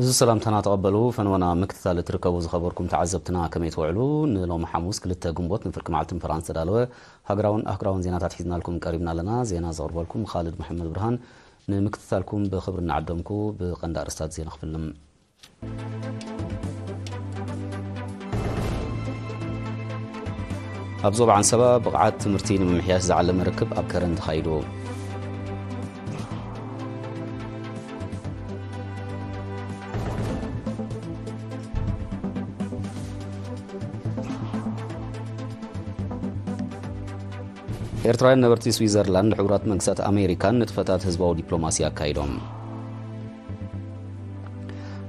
እዚ ሰላምታና ተቐበሉ። ፈንወና ምክትታል እትርከቡ ዝኸበርኩም ተዓዘብትና ከመይ ትውዕሉ? ንሎሚ ሓሙስ ክልተ ግንቦት ንፍርቂ መዓልቲ ንፈራን ዝተዳለወ ሃገራውን ኣህጉራውን ዜናታት ሒዝናልኩም ቀሪብና ኣለና። ዜና ዘቕርበልኩም ኻልድ መሐመድ ብርሃን። ንምክትታልኩም ብኽብሪ እናዓደምኩ ብቐንዲ ኣርእስታት ዜና ክፍልም። ኣብ ዞባ ዓንሰባ ብቕዓት ትምህርቲ ንምምሕያሽ ዝዓለመ ርክብ ኣብ ከረን ተኻይዱ። ኤርትራውያን ነበርቲ ስዊዘርላንድ ሕቡራት መንግስታት ኣሜሪካን ንጥፈታት ህዝባዊ ዲፕሎማሲ ኣካይዶም።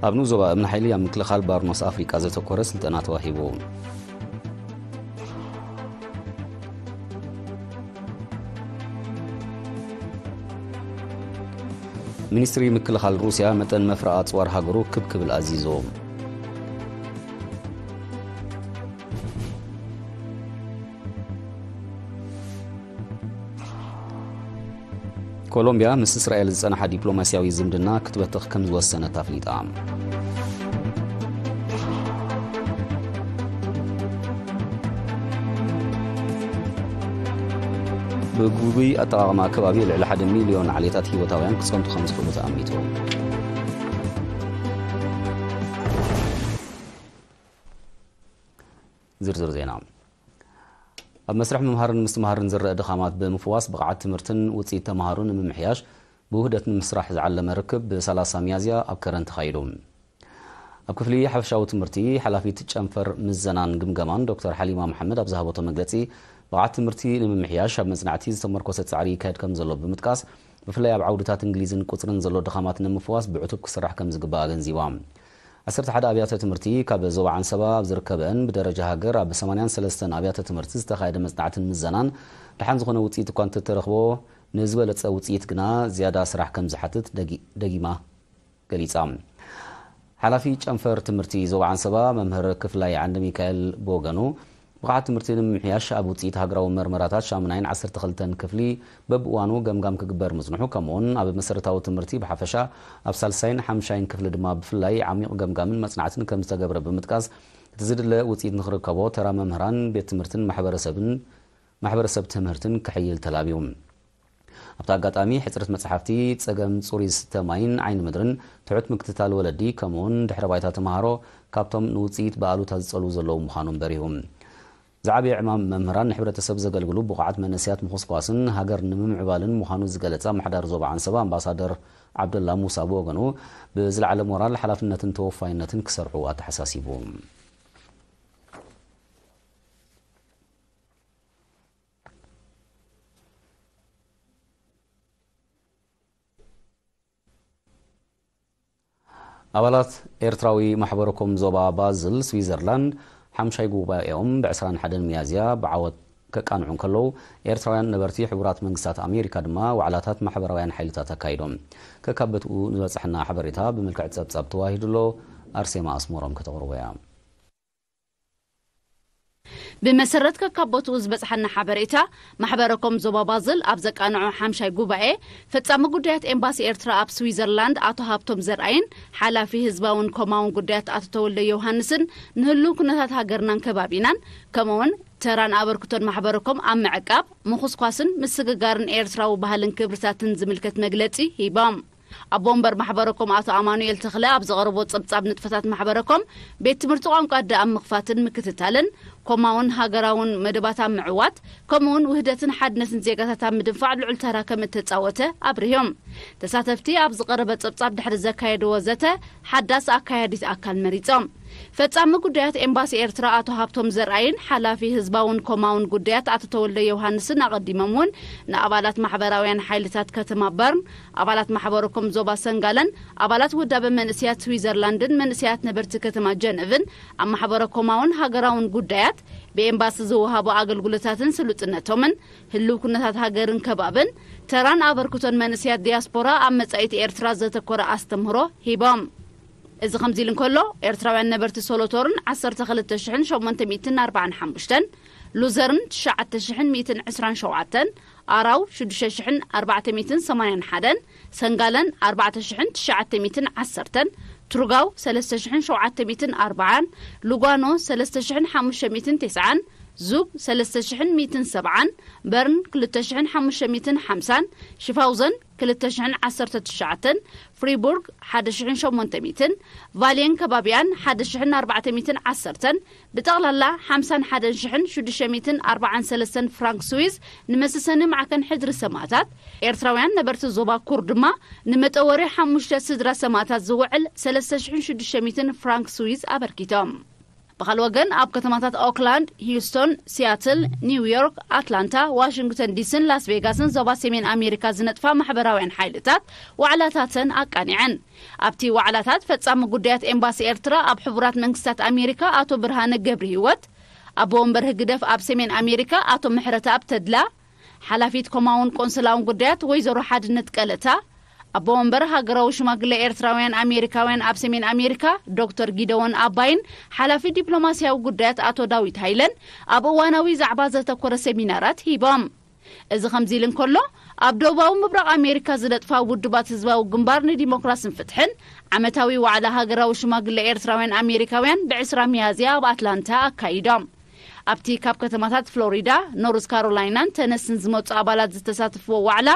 ኣብ ንኡስ ዞባ እምኒ ሓይሊ ኣብ ምክልኻል ባርኖስ ኣፍሪቃ ዘተኮረ ስልጠና ተዋሂቡ። ሚኒስትሪ ምክልኻል ሩስያ መጠን መፍረ ኣጽዋር ሃገሩ ክብ ክብል ኣዚዙ። ኮሎምብያ ምስ እስራኤል ዝጸንሓ ዲፕሎማስያዊ ዝምድና ክትበትኽ ከም ዝወሰነት ኣፍሊጣ። ብግጉይ ኣጠቓቕማ ከባቢ ልዕሊ ሓደ ሚልዮን ዓሌታት ህይወታውያን ክጸንቱ ከም ዝኽእሉ ተኣሚቱ። ዝርዝር ዜና። ኣብ መስርሕ ምምሃርን ምስትምሃርን ዝረአ ድኻማት ብምፍዋስ ብቕዓት ትምህርትን ውፅኢት ተምሃሮ ንምምሕያሽ ብውህደት ንምስራሕ ዝዓለመ ርክብ ብ30 ሚያዝያ ኣብ ከረን ተኻይዱ። ኣብ ክፍሊ ሓፈሻዊ ትምህርቲ ሓላፊት ጨንፈር ምዘናን ግምገማን ዶክተር ሓሊማ መሓመድ ኣብ ዝሃበቶ መግለፂ፣ ብቕዓት ትምህርቲ ንምምሕያሽ ኣብ መፅናዕቲ ዝተመርኮሰ ፃዕሪ ይካየድ ከም ዘሎ ብምጥቃስ፣ ብፍላይ ኣብ ዓውድታት እንግሊዝን ቁፅርን ዘሎ ድኻማት ንምፍዋስ ብዕቱብ ክስራሕ ከም ዝግባእ ኣገንዚባ። ዓሰርተ ሓደ ኣብያተ ትምህርቲ ካብ ዞባ ዓንሰባ ኣብ ዝርከበን ብደረጃ ሃገር ኣብ ሰማንያን ሰለስተን ኣብያተ ትምህርቲ ዝተኻየደ መፅናዕትን ምዘናን ደሓን ዝኾነ ውፅኢት እኳ እንተተረኽቦ፣ ንዝበለፀ ውፅኢት ግና ዝያዳ ስራሕ ከም ዝሓትት ደጊ-፣ ደጊማ ገሊጻ። ሓላፊ ጨንፈር ትምህርቲ ዞባ ዓንሰባ መምህር ክፍላይ ዓንደ ሚካኤል ብወገኑ፣ ብቕዓት ትምህርቲ ንምምሕያሽ ኣብ ውፅኢት ሃገራዊ መርመራታት ሻምናይን ዓሰርተ ክልተን ክፍሊ በብእዋኑ ገምጋም ክግበር ምጽንሑ፣ ከምኡውን ኣብ መሰረታዊ ትምህርቲ ብሓፈሻ ኣብ ሳልሳይን ሓምሻይን ክፍሊ ድማ ብፍላይ ዓሚቕ ገምጋምን መጽናዕትን ከም ዝተገብረ ብምጥቃስ፣ እቲ ዝድለ ውፅኢት ንኽርከቦ ተራ መምህራን፣ ቤት ትምህርትን ማሕበረሰብን፣ ማሕበረሰብ ትምህርትን ክሕይል ተላብዩ። ኣብቲ ኣጋጣሚ፣ ሕጽረት መጽሓፍቲ፣ ጸገም ጽሩይ ዝስተ ማይን ዓይኒ ምድርን፣ ትሑት ምክትታል ወለዲ፣ ከምኡውን ድሕረ ባይታ ተምሃሮ ካብቶም ንውጽኢት ብኣሉታ ዝጸልዉ ዘለዉ ምዃኖም በሪሁ። ዝዓበየ ዕማም መምህራን ንሕብረተሰብ ዘገልግሉ ብቑዓት መንእሰያት ምኹስኳስን ሃገር ንምምዕባልን ምዃኑ ዝገለጸ ኣመሓዳሪ ዞባ ዓንሰባ ኣምባሳደር ዓብደላ ሙሳ ብወገኑ፣ ብዝለዓለ ሞራል፣ ሓላፍነትን ተወፋይነትን ክሰርሑ ኣተሓሳሲቡ። ኣባላት ኤርትራዊ ማሕበረኮም ዞባ ባዝል ስዊዘርላንድ ሓምሻይ ጉባኤኦም ብ ዕስራን ሓደን ሚያዝያ ብዓወት ከቃንዑ እንከለዉ፣ ኤርትራውያን ነበርቲ ሕቡራት መንግስታት ኣሜሪካ ድማ ዋዕላታት ማሕበራውያን ሓይልታት ኣካይዶም። ከካብ በትኡ ዝበጽሐና ሓበሬታ ብምልክዕ ጸብጻብ ተዋሂዱ ኣሎ። ኣርሴማ ኣስመሮም ከተቕርቦ እያ። ብመሰረት ከካብ ቦትኡ ዝበጽሓና ሓበሬታ፣ ማሕበረኮም ዞባ ባዝል ኣብ ዘቃንዖ ሓምሻይ ጉባኤ፣ ፈጻሚ ጉዳያት ኤምባሲ ኤርትራ ኣብ ስዊዘርላንድ ኣቶ ሃብቶም ዘርኣይን ሓላፊ ህዝባውን ኮማውን ጉዳያት ኣቶ ተወልደ ዮሃንስን ንህሉው ኩነታት ሃገርናን ከባቢናን፣ ከምኡውን ተራን ኣበርክቶን ማሕበረኮም ኣብ ምዕቃብ፣ ምኹስኳስን ምስግጋርን ኤርትራዊ ባህልን ክብርታትን ዝምልከት መግለጺ ሂቦም። ኣቦ ወንበር ማሕበረኮም ኣቶ ኣማኑኤል ተኽለ ኣብ ዘቕረቦ ጸብጻብ፣ ንጥፈታት ማሕበረኮም ቤት ትምህርቲ ቋንቋ ኣደ ኣብ ምኽፋትን ምክትታልን፣ ኮማውን ሃገራውን መደባት ኣብ ምዕዋት፣ ከምኡውን ውህደትን ሓድነትን ዜጋታት ኣብ ምድንፋዕ ልዑል ተራ ከም እተጻወተ ኣብሪሆም። ተሳተፍቲ ኣብ ዝቐረበ ጸብጻብ ድሕሪ ዘካየድዎ ዘተ፣ ሓዳስ ኣካያዲት ኣካል መሪጾም። ፈጻሚ ጉዳያት ኤምባሲ ኤርትራ ኣቶ ሃብቶም ዘርኣይን ሓላፊ ህዝባውን ኮማውን ጉዳያት ኣቶ ተወልደ ዮሃንስን ኣቐዲሞም እውን ንኣባላት ማሕበራውያን ሓይልታት ከተማ በርን፣ ኣባላት ማሕበረኮም ዞባ ሰንጋለን ኣባላት ውዳበ መንእስያት ስዊዘርላንድን መንእስያት ነበርቲ ከተማ ጀነቭን ኣብ ማሕበረኮማውን ሃገራውን ጉዳያት ብኤምባሲ ዝወሃቡ ኣገልግሎታትን ስሉጥነቶምን ህልው ኩነታት ሃገርን ከባብን ተራን ኣበርክቶን መንእስያት ዲያስፖራ ኣብ መጻኢት ኤርትራ ዘተኮረ ኣስተምህሮ ሂቦም። እዚ ከምዚ ኢሉ እንከሎ፣ ኤርትራውያን ነበርቲ ሶሎቶርን ዓሰርተ ክልተ ሽሕን ሸሞንተ ሚእትን ኣርባዓን ሓሙሽተን፣ ሉዘርን ትሽዓተ ሽሕን ሚእትን ዕስራን ሸውዓተን፣ ኣራው ሽዱሽተ ሽሕን ኣርባዕተ ሚእትን ሰማንያን ሓደን፣ ሰንጋለን ኣርባዕተ ሽሕን ትሽዓተ ሚእትን ዓሰርተን፣ ትሩጋው ሰለስተ ሽሕን ሸውዓተ ሚእትን ኣርባዓን፣ ሉጓኖ ሰለስተ ሽሕን ሓሙሽተ ሚእትን ተስዓን፣ ዙግ ሰለስተ ሽሕን ሚእትን ሰብዓን፣ በርን ክልተ ሽሕን ሓሙሽተ ሚእትን ሓምሳን፣ ሽፋውዘን ክልተ ሽሕን ዓሰርተ ትሽዓተን፣ ፍሪቡርግ ሓደ ሽሕን ሸሞንተ ሚእትን፣ ቫልየን ከባቢኣን ሓደ ሽሕን ኣርባዕተ ሚእትን ዓሰርተን፣ ብጠቕላላ ሓምሳን ሓደን ሽሕን ሽዱሽተ ሚእትን ኣርባዓን ሰለስተን ፍራንክ ስዊዝ ንመሰሰኒ ማዕከን ሕድሪ ሰማእታት፣ ኤርትራውያን ነበርቲ ዞባ ኩር ድማ ንመጠወሪ ሓሙሽተ ስድራ ሰማእታት ዝውዕል ሰለስተ ሽሕን ሽዱሽተ ሚእትን ፍራንክ ስዊዝ ኣበርኪቶም። ብኻልእ ወገን ኣብ ከተማታት ኦክላንድ፣ ሂውስቶን፣ ሲያትል፣ ኒውዮርክ፣ ኣትላንታ፣ ዋሽንግተን ዲሲን ላስ ቬጋስን ዞባ ሰሜን ኣሜሪካ ዝነጥፋ ማሕበራውያን ሓይልታት ዋዕላታተን ኣቃኒዐን። ኣብቲ ዋዕላታት ፈጻሚ ጉዳያት ኤምባሲ ኤርትራ ኣብ ሕቡራት መንግስታት ኣሜሪካ ኣቶ ብርሃነ ገብሪ ህይወት፣ ኣቦ ወንበር ህግደፍ ኣብ ሰሜን ኣሜሪካ ኣቶ ምሕረተኣብ ተድላ፣ ሓላፊት ኮማውን ቆንስላውን ጉዳያት ወይዘሮ ሓድነት ቀለታ፣ ኣቦ ወንበር ሃገራዊ ሽማግለ ኤርትራውያን ኣሜሪካውያን ኣብ ሰሜን ኣሜሪካ ዶክተር ጊደዎን ኣባይን ሓላፊ ዲፕሎማስያዊ ጉዳያት ኣቶ ዳዊት ሃይለን ኣብ እዋናዊ ዛዕባ ዘተኮረ ሰሚናራት ሂቦም። እዚ ከምዚ ኢሉ እንከሎ፣ ኣብ ደቡባዊ ምብራቕ ኣሜሪካ ዝነጥፋ ውድባት ህዝባዊ ግንባር ንዲሞክራስን ፍትሕን ዓመታዊ ዋዕላ ሃገራዊ ሽማግለ ኤርትራውያን ኣሜሪካውያን ብዕስራ ሚያዝያ ኣብ ኣትላንታ ኣካይዶም። ኣብቲ ካብ ከተማታት ፍሎሪዳ፣ ኖርዝ ካሮላይናን ተነስን ዝመጹ ኣባላት ዝተሳተፍዎ ዋዕላ፣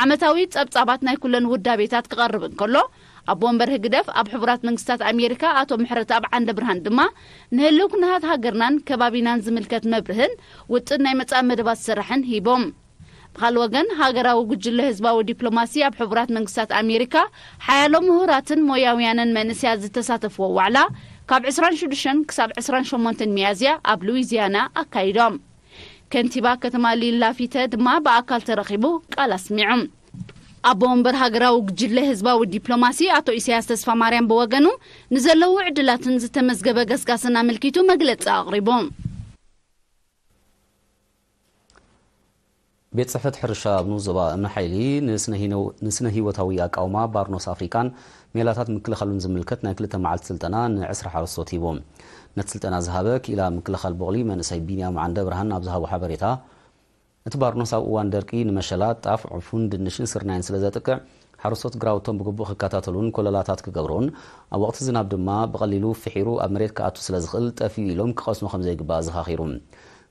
ዓመታዊ ጸብጻባት ናይ ኩለን ውዳቤታት ክቐርብ እንከሎ፣ ኣቦ ወንበር ህግደፍ ኣብ ሕቡራት መንግስታት ኣሜሪካ ኣቶ ምሕረተኣብ ዓንደ ብርሃን ድማ ንህልው ኩነታት ሃገርናን ከባቢናን ዝምልከት መብርህን ውጥን ናይ መጻኢ መደባት ስራሕን ሂቦም። ብኻልእ ወገን፣ ሃገራዊ ጉጅለ ህዝባዊ ዲፕሎማሲ ኣብ ሕቡራት መንግስታት ኣሜሪካ ሓያሎ ምሁራትን ሞያውያንን መንእሰያት ዝተሳተፍዎ ዋዕላ ካብ ዕስራን ሽዱሽተን ክሳብ ዕስራን ሸሞንተን ሚያዝያ ኣብ ሉዊዚያና ኣካይዶም። ከንቲባ ከተማ ሊን ላፊተ ድማ ብኣካል ተረኺቡ ቃል ኣስሚዑ። ኣቦ ወንበር ሃገራዊ ጉጅለ ህዝባዊ ዲፕሎማሲ ኣቶ ኢሳያስ ተስፋማርያም ብወገኑ፣ ንዘለዉ ዕድላትን ዝተመዝገበ ገስጋስን ኣመልኪቱ መግለጺ ኣቕሪቡ። ቤት ጽሕፈት ሕርሻ ኣብ ንኡስ ዞባ እምኒ ሓይሊ ንስነ ሂነው-፣ ንስነ ህይወታዊ ኣቃውማ ባርኖስ ኣፍሪቃን ሜላታት ምክልኻሉን ዝምልከት ናይ ክልተ መዓልቲ ስልጠና ንዕስራ ሓረስቶት ሂቡ። ነቲ ስልጠና ዝሃበ ክኢላ ምክልኻል ቦቕሊ መንእሰይ ቢንያም ዓንደ ብርሃን ኣብ ዝሃቦ ሓበሬታ፣ እቲ ባርኖስ ኣብ እዋን ደርቂ ንመሸላ፣ ጣፍ፣ ዕፉን፣ ድንሽን ስርናይን ስለ ዘጥቅዕ፣ ሓረስቶት ግራውቶም ብግቡእ ክከታተሉን ኮለላታት ክገብሩን፣ ኣብ ወቕቲ ዝናብ ድማ ብቐሊሉ ፍሒሩ ኣብ መሬት ክኣቱ ስለ ዝኽእል፣ ጠፊኡ ኢሎም ክቐስኑ ከም ዘይግባእ ኣዘኻኺሩ።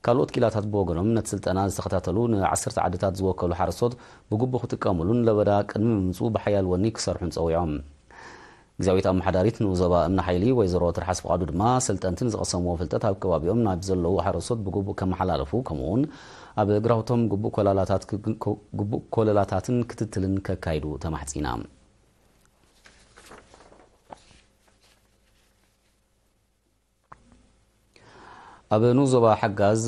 ካልኦት ክኢላታት ብወገኖም፣ ነቲ ስልጠና ዝተኸታተሉ ንዓሰርተ ዓድታት ዝወከሉ ሓረስቶት ብግቡእ ክጥቀሙሉን ለበዳ ቅድሚ ምምጽኡ ብሓያል ወኒ ክሰርሑን ጸዊዖም። ግዝያዊት ኣመሓዳሪት ንኡስ ዞባ እምኒ ሓይሊ ወይዘሮ ትርሓስ ፍቓዱ ድማ፣ ሰልጠንቲ ንዝቐሰምዎ ፍልጠት ኣብ ከባቢኦም ናብ ዘለዉ ሓረስቶት ብግቡእ ከመሓላለፉ፣ ከምኡ'ውን ኣብ ግራውቶም ግቡእ ኮላላታት ክ-፣ ግቡእ ኮለላታትን ክትትልን ከካይዱ ተማሕጺና። ኣብ ንኡስ ዞባ ሓጋዝ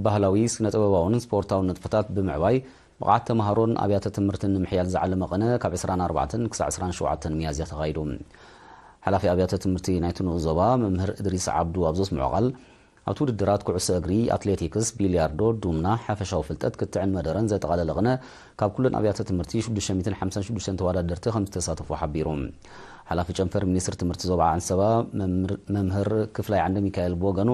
ባህላዊ፣ ስነ-ጥበባውን ስፖርታውን ንጥፈታት ብምዕባይ፣ ብቕዓት ተምሃሮን ኣብያተ ትምህርትን ንምሕያል ዝዓለመ ቅነ ካብ ዕስራን ኣርባዕተን ክሳዕ ዕስራን ሸውዓተን ሚያዝያ ተኻይዱ። ሓላፊ ኣብያተ ትምህርቲ ናይቲ ንኡስ ዞባ መምህር እድሪስ ዓብዱ ኣብ ዘስምዖ ቃል፣ ኣብቲ ውድድራት ኩዕሶ እግሪ፣ ኣትሌቲክስ፣ ቢልያርዶ፣ ዱምና፣ ሓፈሻዊ ፍልጠት፣ ክትዕን መደረን ዘጠቓለለ ቅነ ካብ ኩለን ኣብያተ ትምህርቲ ሽዱሽተ ሚእትን ሓምሳን ሽዱሽተን ተወዳደርቲ ከም ዝተሳተፉ ሓቢሩ። ሓላፊ ጨንፈር ሚኒስትሪ ትምህርቲ ዞባ ዓንሰባ መምህር፣ መምህር ክፍላይ ዓንደ ሚካኤል ብወገኑ፣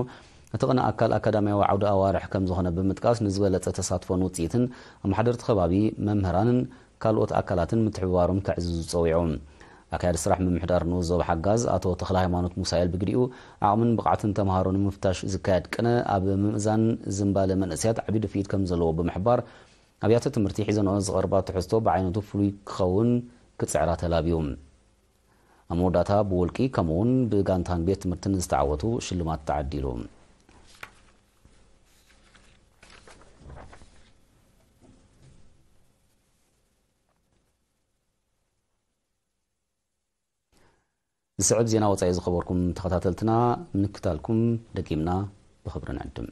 እቲ ቅነ ኣካል ኣካዳሚያዊ ዓውደ ኣዋርሕ ከም ዝኾነ ብምጥቃስ፣ ንዝበለጸ ተሳትፎን ውጽኢትን ኣመሓደርቲ ከባቢ፣ መምህራንን ካልኦት ኣካላትን ምትሕብባሮም ከዕዝዙ ጸዊዑ። ኣካያዲ ስራሕ ምምሕዳር ንኡስ ዞባ ሓጋዝ ኣቶ ተኽለ ሃይማኖት ሙሳኤል ብግዲኡ፣ ዓቕምን ብቕዓትን ተምሃሮ ንምፍታሽ ዝካየድ ቅነ ኣብ ምምእዛን ዝንባለ መንእሰያት ዓቢ ድፍኢት ከም ዘለዎ ብምሕባር፣ ኣብያተ ትምህርቲ ሒዘንኦ ዝቐርባ ትሕዝቶ ብዓይነቱ ፍሉይ ክኸውን ክጽዕራ ተላብዩ። ኣብ መወዳእታ ብውልቂ ከምኡ'ውን ብጋንታን ቤት ትምህርትን ዝተዓወቱ ሽልማት ተዓዲሉ። ዝስዕብ ዜና ወጻኢ ዝኸበርኩም ተኸታተልትና፣ ምንክታልኩም ደጊምና ብኽብሪ ንዕድም።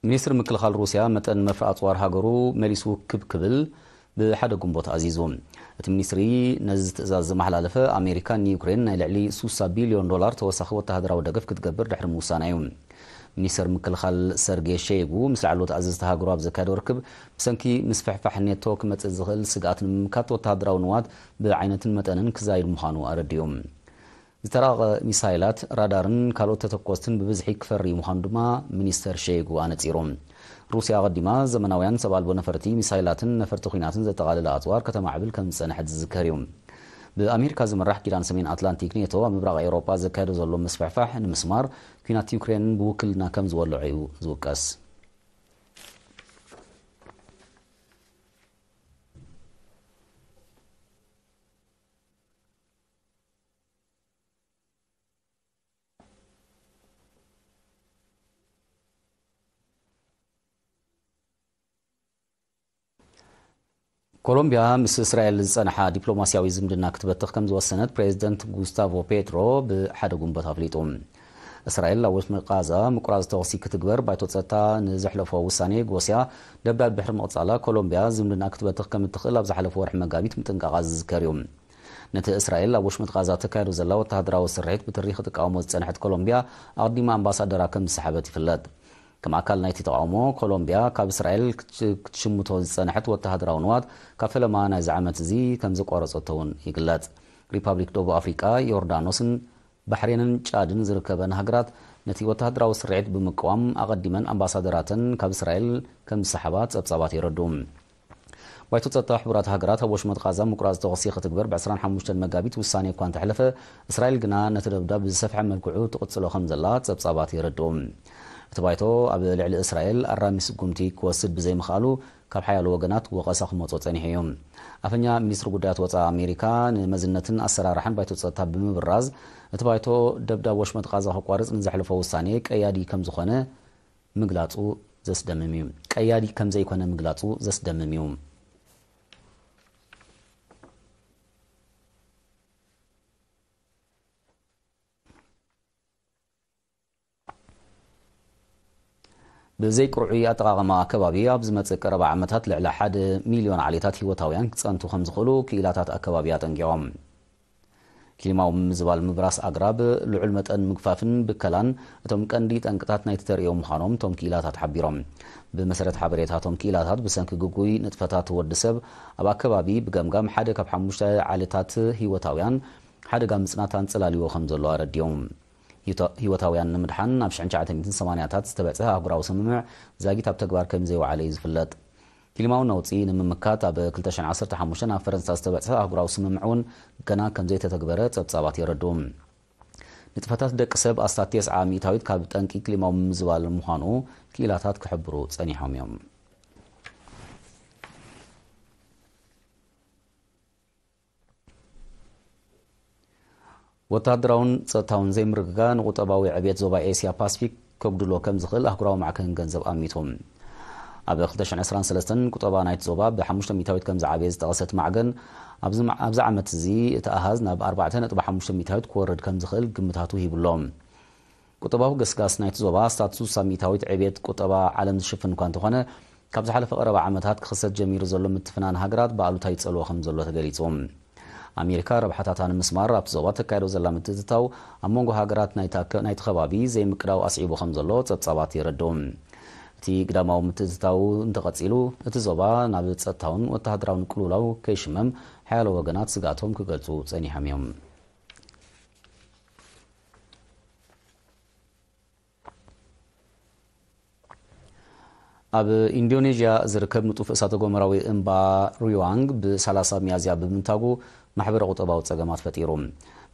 ሚኒስትሪ ምክልኻል ሩስያ መጠን መፍረ ኣጽዋር ሃገሩ መሊሱ ክብ ክብል ብሓደ ግንቦት ኣዚዙ። እቲ ሚኒስትሪ ነዚ ትእዛዝ ዘመሓላለፈ፣ ኣሜሪካ ንዩክሬን ናይ ልዕሊ ሱሳ ቢልዮን ዶላር ተወሳኺ ወተሃደራዊ ደገፍ ክትገብር ድሕሪ ምውሳና እዩ። ሚኒስተር ምክልኻል ሰርጌ ሸይጉ ምስ ላዕለዎት ኣዘዝቲ ሃገሩ ኣብ ዘካየዶ ርክብ፣ ብሰንኪ ምስፍሕፋሕ ኔቶ ክመጽእ ዝኽእል ስግኣት ንምምካት ወተሃደራዊ ንዋት ብዓይነትን መጠንን ክዛይድ ምዃኑ ኣረዲኡ። ዝተራቐ ሚሳይላት፣ ራዳርን ካልኦት ተተኮስትን ብብዝሒ ክፈሪ ምዃኑ ድማ ሚኒስተር ሸይጉ ኣነጺሩ። ሩስያ ኣቐዲማ ዘመናውያን ሰብ ኣልቦ ነፈርቲ ሚሳይላትን ነፈርቲ ኲናትን ዘጠቓለለ ኣጽዋር ከተማዕብል ከም ዝጸንሐት ዝዝከር እዩ። ብኣሜሪካ ዝምራሕ ኪዳን ሰሜን ኣትላንቲክ ኔቶ ኣብ ምብራቕ ኤውሮጳ ዘካየዶ ዘሎ ምስፍሕፋሕ ንምስማር ኲናት ዩክሬን ብውክልና ከም ዝወልዖ እዩ ዝውቀስ። ኮሎምቢያ ምስ እስራኤል ዝጸንሓ ዲፕሎማስያዊ ዝምድና ክትበትኽ ከም ዝወሰነት ፕሬዚደንት ጉስታቮ ፔትሮ ብሓደ ጉንበት ኣፍሊጡ። እስራኤል ኣብ ወሽመጥ ቃዛ ምቁራጽ ተኹሲ ክትግበር ባይቶ ጸጥታ ንዘሕለፎ ውሳኔ ጎስያ ደብዳብ ድሕሪ ምቕጻላ፣ ኮሎምቢያ ዝምድና ክትበትኽ ከም እትኽእል ኣብ ዝሓለፈ ወርሒ መጋቢት ምጥንቃቓ ዝዝከር እዩ። ነቲ እስራኤል ኣብ ወሽመጥ ቃዛ ተካይዶ ዘላ ወተሃደራዊ ስርሒት ብትሪ ክትቃወሞ ዝጸንሐት ኮሎምቢያ፣ ኣቕዲማ ኣምባሳደራ ከም ዝሰሓበት ይፍለጥ። ከም ኣካል ናይቲ ተቓውሞ፣ ኮሎምቢያ ካብ እስራኤል ክት-፣ ክትሽምቶ ዝጸንሐት ወተሃደራዊ ንዋት ካብ ፈለማ ናይዚ ዓመት እዚ ከም ዘቋረጸቶ እውን ይግለጽ። ሪፓብሊክ ደቡብ ኣፍሪቃ፣ ዮርዳኖስን ባሕሬንን ጫድን ዝርከበን ሃገራት ነቲ ወተሃደራዊ ስርዒት ብምቅዋም ኣቐዲመን ኣምባሳደራተን ካብ እስራኤል ከም ዝሰሓባ ጸብጻባት የረድኡ። ባይቶ ጸጥታ ሕቡራት ሃገራት ኣብ ወሽመጥ ቃዛ ምቁራጽ ተኹሲ ክትግበር ብ ዕስራን ሓሙሽተን መጋቢት ውሳኔ እኳ እንተሕለፈ፣ እስራኤል ግና ነቲ ደብዳብ ብዝሰፍሐ መልክዑ ትቕጽሎ ከም ዘላ ጸብጻባት የረድኡ። እቲ ባይቶ ኣብ ልዕሊ እስራኤል ኣራሚ ስጉምቲ ክወስድ ብዘይምኽኣሉ ካብ ሓያሎ ወገናት ወቐሳ ክመጾ ጸኒሑ እዩ። ኣፈኛ ሚኒስትሪ ጉዳያት ወጻኢ ኣሜሪካ ንመዝነትን ኣሰራርሓን ባይቶ ጸጥታ ብምብራዝ፣ እቲ ባይቶ ደብዳብ ወሽመጥ ቃዛ ከቋርጽ ንዘሕለፎ ውሳኔ ቀያዲ ከም ዝኾነ ምግላጹ ዘስደምም እዩ። ቀያዲ ከም ዘይኮነ ምግላጹ ዘስደምም እዩ። ብዘይቅርዑይ ኣጠቓቕማ ኣከባቢ ኣብ ዝመጽእ ቀረባ ዓመታት ልዕሊ ሓደ ሚልዮን ዓሌታት ህይወታውያን ክጸንቱ ከም ዝኽእሉ ክኢላታት ኣከባቢ ኣጠንቂቖም። ክሊማዊ ምምዝባል፣ ምብራስ ኣግራብ፣ ልዑል መጠን ምግፋፍን ብከላን እቶም ቀንዲ ጠንቅታት ናይቲ ተርእዮ ምዃኖም እቶም ክኢላታት ሓቢሮም። ብመሰረት ሓበሬታ እቶም ክኢላታት፣ ብሰንኪ ግጉይ ንጥፈታት ወዲ ሰብ ኣብ ኣከባቢ ብገምጋም ሓደ ካብ ሓሙሽተ ዓሌታት ህይወታውያን ሓደጋ ምጽናት ኣንጸላልዎ ከም ዘሎ ኣረዲኦም። ህይወታውያን ንምድሓን ኣብ ሽሕን ትሽዓተ ሚእትን ሰማንያታት ዝተበጽሐ ኣህጉራዊ ስምምዕ ዛጊት ኣብ ተግባር ከም ዘይወዓለ እዩ ዝፍለጥ። ክሊማዊ ነውጺ ንምምካት ኣብ ክልተ ሽሕን ዓሰርተ ሓሙሽተን ኣብ ፈረንሳ ዝተበጽሐ ኣህጉራዊ ስምምዕ እውን ገና ከም ዘይተተግበረ ጸብጻባት የረድኡ። ንጥፈታት ደቂ ሰብ ኣስታት ተስዓ ሚእታዊት ካብ ጠንቂ ክሊማዊ ምምዝባል ምዃኑ ክኢላታት ክሕብሩ ጸኒሖም እዮም። ወተሃደራውን ጸጥታውን ዘይምርግጋእ ንቁጠባዊ ዕብየት ዞባ ኤስያ ፓሲፊክ ከጉድሎ ከም ዝኽእል ኣህጉራዊ ማዕከን ገንዘብ ኣሚቱ። ኣብ ክልተ ሽሕን ዕስራን ሰለስተን ቁጠባ ናይቲ ዞባ ብሓሙሽተ ሚእታዊት ከም ዝዓበየ ዝጠቐሰት ማዕገን፣ ኣብዚ ማ-፣ ኣብዚ ዓመት እዚ እቲ ኣሃዝ ናብ ኣርባዕተ ነጥቢ ሓሙሽተ ሚእታዊት ክወርድ ከም ዝኽእል ግምታቱ ሂቡ ኣሎ። ቁጠባዊ ገስጋስ ናይቲ ዞባ ኣስታት ስሳ ሚእታዊት ዕብየት ቁጠባ ዓለም ዝሽፍን እኳ እንተኾነ፣ ካብ ዝሓለፈ ቀረባ ዓመታት ክኽሰት ጀሚሩ ዘሎ ምትፍናን ሃገራት ብኣሉታ ይጸልዎ ከም ዘሎ ተገሊጹ። ኣሜሪካ ረብሓታታ ንምስማር ኣብቲ ዞባ ተካይዶ ዘላ ምትእትታው፣ ኣብ መንጎ ሃገራት ናይቲ ኣከ-፣ ናይቲ ከባቢ ዘይምቅዳው ኣስዒቡ ከም ዘሎ ጸብጻባት የረድኡ። እቲ ግዳማዊ ምትእትታው እንተቐጺሉ፣ እቲ ዞባ ናብ ጸጥታውን ወተሃደራውን ቅልውላው ከይሽመም ሓያሎ ወገናት ስግኣቶም ክገልጹ ጸኒሖም እዮም። ኣብ ኢንዶኔዥያ ዝርከብ ንጡፍ እሳተ ጎመራዊ እምባ ሪዋንግ ብሰላሳ ሚያዝያ ብምንታጉ ማሕበረ ቁጠባዊ ጸገማት ፈጢሩ።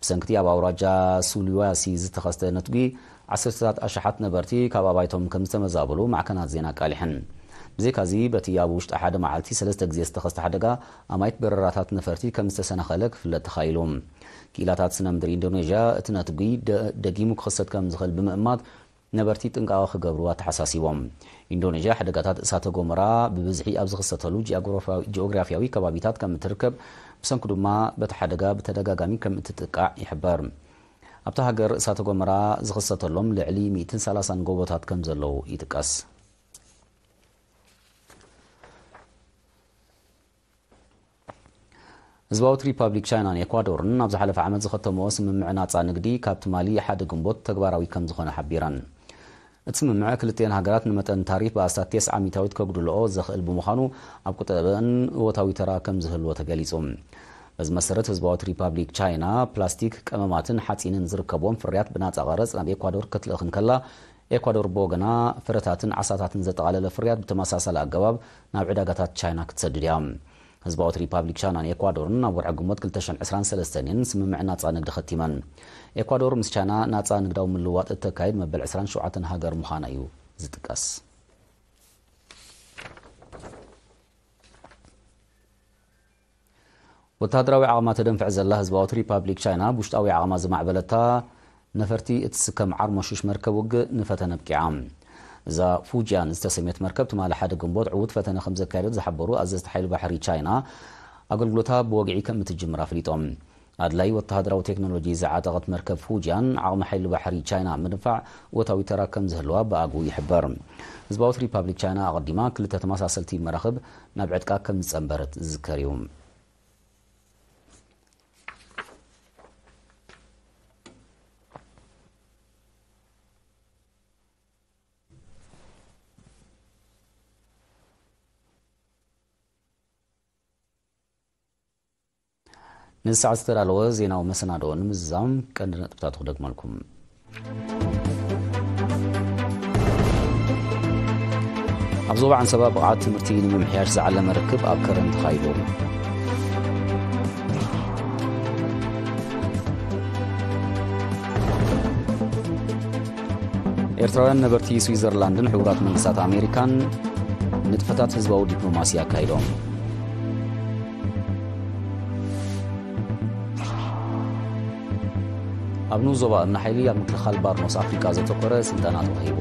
ብሰንክቲ ኣብ ኣውራጃ ሱሊዋሲ ዝተኸስተ ነትጒ፣ ዓሰርተታት ኣሽሓት ነበርቲ ካብ ኣባይቶም ከም ዝተመዛበሉ ማዕከናት ዜና ኣቃሊሐን። ብዘይካዚ፣ በቲ ኣብ ውሽጢ ሓደ መዓልቲ ሰለስተ ግዜ ዝተኸስተ ሓደጋ፣ ኣማኢት በረራታት ነፈርቲ ከም ዝተሰናኸለ ክፍለጥ ተኻኢሉ። ክኢላታት ስነ ምድሪ ኢንዶኔዥያ፣ እቲ ነትጒ ደ-፣ ደጊሙ ክኽሰት ከም ዝኽእል ብምእማት፣ ነበርቲ ጥንቃቐ ክገብሩ ኣተሓሳሲቦም። ኢንዶኔዥያ፣ ሓደጋታት እሳተ ጎመራ ብብዝሒ ኣብ ዝኽሰተሉ ጂኦግራፊያዊ፣ ጂኦግራፊያዊ ከባቢታት ከም እትርከብ፣ ብሰንኩ ድማ በቲ ሓደጋ ብተደጋጋሚ ከም እትጥቃዕ ይሕበር። ኣብታ ሃገር እሳተ ጎመራ ዝኽሰተሎም ልዕሊ ሚእትን ሰላሳን ጎቦታት ከም ዘለዉ ይጥቀስ። ህዝባዊት ሪፓብሊክ ቻይናን ኤኳዶርን ኣብ ዝሓለፈ ዓመት ዝኸተምዎ ስምምዕ ናጻ ንግዲ ካብ ትማሊ ሓደ ግንቦት ተግባራዊ ከም ዝኾነ ሓቢረን። እቲ ስምምዕ ክልቲኤን ሃገራት ንመጠን ታሪፍ ብኣስታት ተስዓ ሚእታዊት ከጉድልኦ ዘኽእል ብምዃኑ ኣብ ቁጠበን እወታዊ ተራ ከም ዝህልዎ ተገሊጹ። በዚ መሰረት ህዝባዊት ሪፓብሊክ ቻይና ፕላስቲክ፣ ቀመማትን ሓጺንን ዝርከብዎም ፍርያት ብናጻ ቀረጽ ናብ ኤኳዶር ክትልእኽ እንከላ፣ ኤኳዶር ብወገና ፍረታትን ዓሳታትን ዘጠቓለለ ፍርያት ብተመሳሳሊ ኣገባብ ናብ ዕዳጋታት ቻይና ክትሰድድ እያ። ህዝባዊት ሪፓብሊክ ቻይናን ኤኳዶርን ኣብ ወርሒ ግንቦት ክልተ ሽሕን ዕስራን ሰለስተን እየን ስምምዕ ናጻ ንግዲ ኸቲመን። ኤኳዶር ምስ ቻይና ናጻ ንግዳዊ ምልውዋጥ እተካይድ መበል ዕስራን ሸውዓተን ሃገር ምዃና እዩ ዝጥቀስ። ወተሃደራዊ ዓቕማ ተደንፍዕ ዘላ ህዝባዊት ሪፓብሊክ ቻይና ብውሽጣዊ ዓቕማ ዝማዕበለታ ነፈርቲ እትስከም ዓርሞሽሽ መርከብ ውግእ ንፈተነ ኣብቂዓ። እዛ ፉጂያን ዝተሰምየት መርከብ ትማሊ ሓደ ግንቦት ዕዉት ፈተነ ከም ዘካየደት ዝሓበሩ ኣዘዝቲ ሓይሊ ባሕሪ ቻይና፣ ኣገልግሎታ ብወግዒ ከም እትጅምር ኣፍሊጦም። ኣድላይ ወተሃደራዊ ቴክኖሎጂ ዝዓጠቐት መርከብ ፉጂያን ዓቕሚ ሓይሊ ባሕሪ ቻይና ምድንፋዕ እወታዊ ተራ ከም ዝህልዋ ብኣግኡ ይሕበር። ህዝባዊት ሪፓብሊክ ቻይና ኣቐዲማ ክልተ ተመሳሰልቲ መራኽብ ናብ ዕጥቃ ከም ዝጸንበረት ዝዝከር እዩ። ንዚ ሰዓት ዝተዳለወ ዜናዊ መሰናድኦ ንምዝዛም ቀንዲ ነጥብታቱ ክደግመልኩም። ኣብ ዞባ ዓንሰባ ብቕዓት ትምህርቲ ንምምሕያሽ ዝዓለመ ርክብ ኣብ ከረን ተኻይዱ። ኤርትራውያን ነበርቲ ስዊዘርላንድን ሕቡራት መንግስታት ኣሜሪካን ንጥፈታት ህዝባዊ ዲፕሎማሲ ኣካይዶም። ኣብ ንኡስ ዞባ እምኒ ሓይሊ ኣብ ምክልኻል ባርኖስ ኣፍሪቃ ዘተኮረ ስልጠና ተዋሂቡ።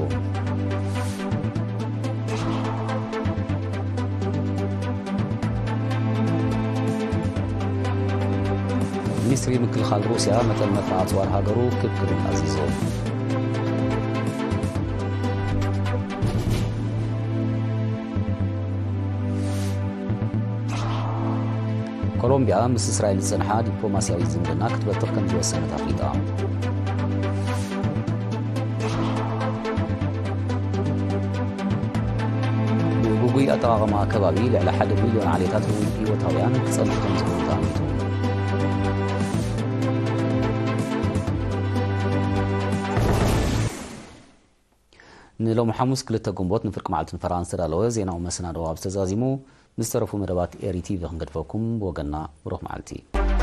ሚኒስትሪ ምክልኻል ሩስያ መጠን መጥፍኢ ኣጽዋር ሃገሩ ክብ ክብል ኣዚዙ። ኮሎምቢያ ምስ እስራኤል ዝጸንሓ ዲፕሎማስያዊ ዝምድና ክትበትኽ ከም ዝወሰነት ኣፍሊጣ። ብግጉይ ኣጠቓቕማ ከባቢ ልዕሊ ሓደ ሚልዮን ዓሌታት ህይወታውያን ክጸንሑ ከም ዝኽእሉ ተኣሚቱ። ንሎሚ ሓሙስ ክልተ ግንቦት ንፍርቂ መዓልቲ ንፈራንስ ዝተዳለወ ዜናዊ መሰናድኦ ኣብ ዝተዛዚሙ፣ ምስ ዝተረፉ መደባት ኤሪ ቲቪ ክንገድፈኩም። ብወገንና ብሩኽ መዓልቲ።